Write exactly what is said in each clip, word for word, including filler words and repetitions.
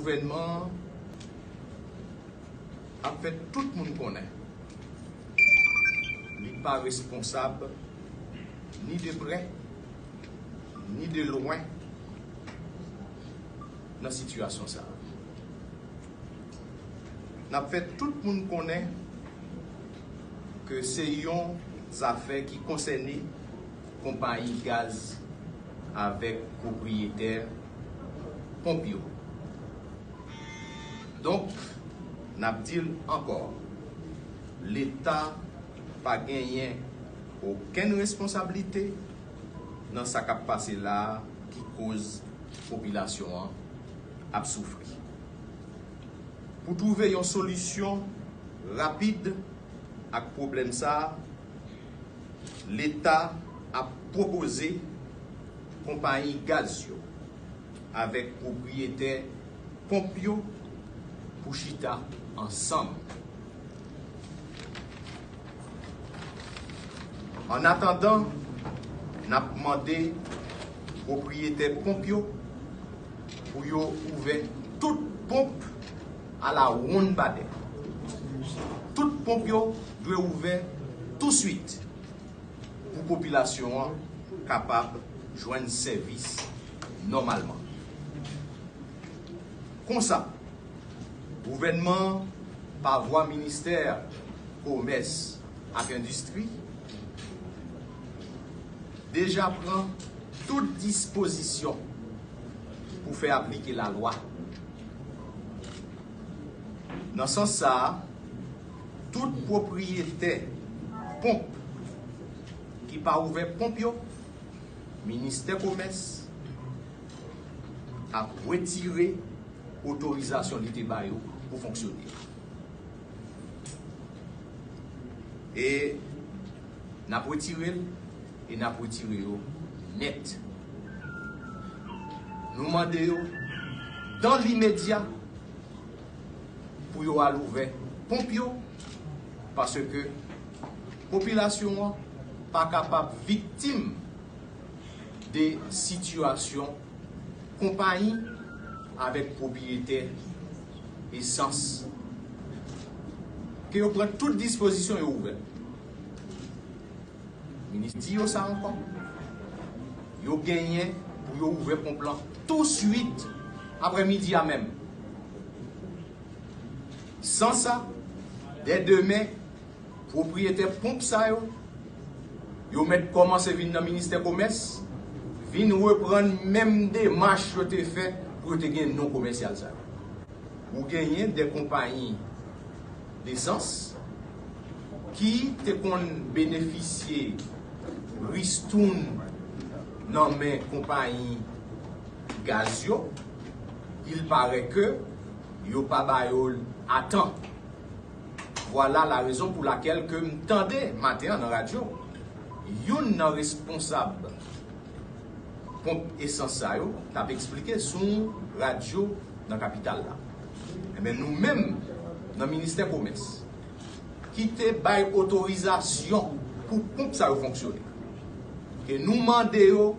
Gouvènman an ap fè tout moun konnen li pa responsab ni de prè, ni de lwen nan sitiyasyon sa a. N ap fè tout moun konnen ke se yon zafè ki konsène konpayi gaz avèk pwopriyetè ponp yo. Donk, n ap di l ankò, Leta pa genyen okenn responsablite nan sa k ap pase la a ki koz popilasyon an ap soufri. Pou twouve yon solisyon rapid ak pwoblèm sa a, Leta ap pwopoze konpayi gaz yo avèk pwopriyetè ponp yo pou chita ansanm. Annatandan, n ap mande pwopriyetè ponp yo pou yo ouvè tout ponp alawonnbadè. Tout ponp yo dwe ouvè touswit pou popilasyon an kapab jwenn sèvis nòmalman. Konsa, gouvènman an, pa vwa Ministè Komès ak Endistri, deja pran tout dispozisyon pou fè aplike lalwa. Nan sans sa a, tout pwopriyetè ponp ki pa ouvè ponp yo, Ministè Komès ap retire otorizasyon li te ba yo pou fonksyone. E n ap retire l, e n ap retire yo nèt. Nou mande yo, dan limedya, pou yo al ouvè ponp yo, paske popilasyon an pa kapab viktim de sitiyasyon konpayi avèk pwopriyetè esans. Ke yo pran tout dispozisyon, yo ouvè. Minis di yo sa ankò. Yo genyen pou yo ouvè ponp lan touswit aprèmidi a menm. San sa, dè demen, pwopriyetè ponp sa yo, yo mèt kòmanse vin nan Ministè Komès, vin reprann menm demach yo te fè pou yo te gen non komèsyal sa yo. Ou genyen de konpayi desans ki te konn benefisye ristoun nan men konpayi gaz yo, il paraît que yo pa ba yo l a tan. Voilà la raison pour laquelle ke m tande maten an nan radyo, youn nan responsab ponp esans sa yo t ap eksplike sou radyo nan kapital la. Enben, nou menm, nan Ministè Komès, ki te bay otorizasyon pou ponp sa yo fonksyone, ke nou mande yo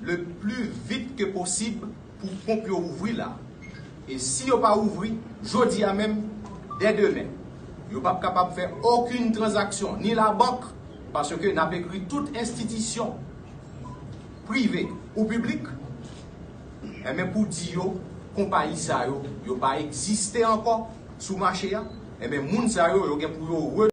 le plus vite que possible pou ponp yo ouvri la. E si yo pa ouvri, jodi a menm, dè demen, yo p ap kapab fè okenn tranzaksyon, ni labank, paske n ap ekri tout enstitisyon, prive ou piblik, enben, pou di yo, konpayi sa yo, yo pa egziste ankò sou mache a, enben, moun sa yo, yo gen pou yo re-